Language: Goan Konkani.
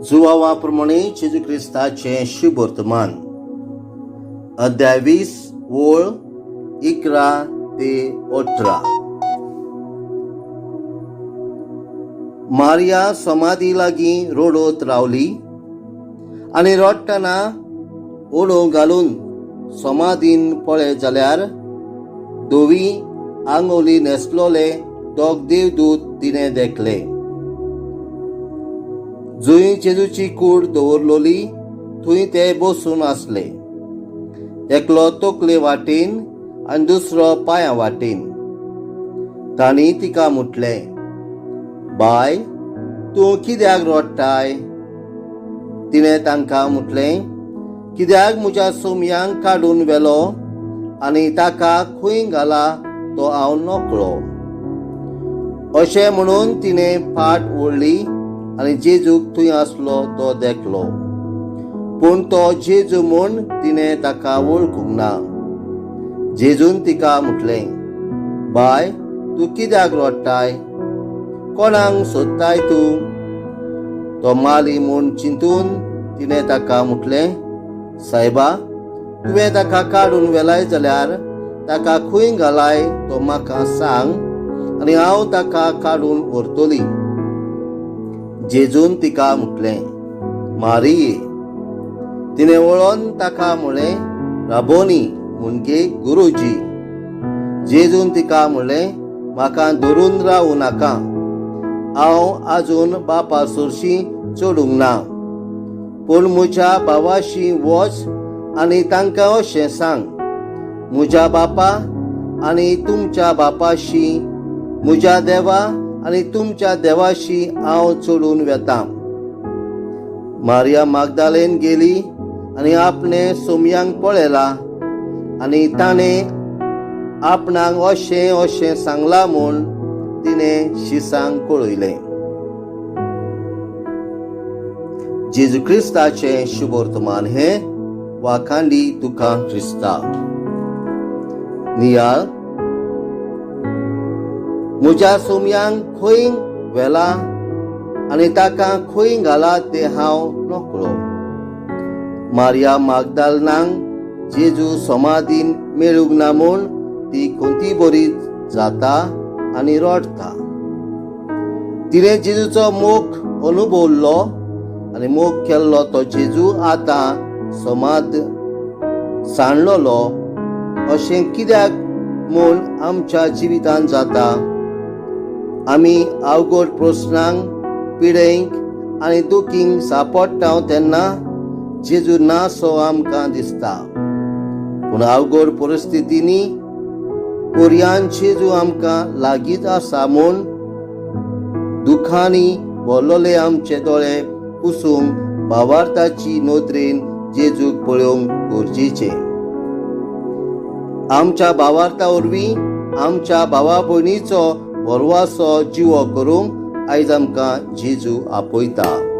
जुवांवा प्रमाणे जेजू क्रिस्ताचें शुभवर्तमान, अध्याय 20, ओळ 11 ते 18. मारिया समाधी लागीं रडत रावली आनी रडटना ओडो घालून समाधीन पळय जाल्यार धवी आंगोली न्हेसलोले दोग देवदूत तिणें देखले. जंय जेजूची कूड दवरलोली थंय ते बसून आसले, एकलो तकले वाटेन आनी दुसरो पांयां वाटेन. तांणी तिका म्हटलें, "बाय, तूं कित्याक रडटाय?" तिणें तांकां म्हटलें, "कित्याक म्हज्या सोमयांक काडून व्हेलो आनी ताका खंय घाला तो हांव नकळो." अशें म्हणून तिणें फाट ओडली आनी जेजूक थंय आसलो तो देखलो, पूण तो जेजू म्हूण तिणें ताका वळखूंक ना. जेजून तिका म्हटलें, "बाय, तूं कित्याक रडटाय? कोणाक सोदताय तूं?" तो माली म्हूण चिंतून तिणें ताका म्हटलें, "सायबा, तुवें ताका काडून व्हेलाय जाल्यार ताका खंय घालाय तो म्हाका सांग आनी हांव ताका काडून व्हरतली." जेजून तिका म्हटलें, "मारिये." तिणें वळोन ताका म्हळें, "राबोनी," म्हणजे गुरुजी. जेजून तिका म्हणलें, "म्हाका धरून रावूं नाका. हांव आजून बापा सरशीं चडूंक ना. पूण म्हज्या भावाशी वच आनी तांकां अशें सांग, म्हज्या बापा आनी तुमच्या बापाशी, म्हज्या देवा आनी तुमच्या देवाशी हांव चडून वेता." मारिया मागदालेन गेली आनी आपणे सोमयांक पळयला आनी ताणें आपणाक अशें अशें सांगलां म्हूण तिणें शिसांक कळयलें. जेजू क्रिस्ताचें शुभवर्तमान हें. वाखांडी तुका क्रिस्ता. नियाळ. म्हज्या सोमयांक खंय व्हेला आनी ताका खंय घाला तें हांव नकळो. मारिया मागदालनाक जेजू समाधीन मेळूंक ना म्हूण ती खंती बरी जाता आनी रडटा. तिणें जेजूचो मोग अनुभवल्लो आनी मोग केल्लो तो जेजू आतां समाध सांडलोलो. अशें कित्याक म्हूण आमच्या जिवितांत जाता? आमी अवघड प्रस्नांक, पिडेंक आनी दुखींक सापडटा तेन्ना जेजू ना सो आमकां दिसता. पूण अवघड परिस्थितींनी पर्यान जेजू आमकां लागींच आसा म्हूण दुखांनी भरलेले आमचे दोळे पुसूंक भावार्थाची नदरेन जेजूक पळोवंक गरजेचें. आमच्या भावार्था वरवीं आमच्या भावा भयणीचो भरवासो जिवो करूंक आयज आमकां जेजू आपयता.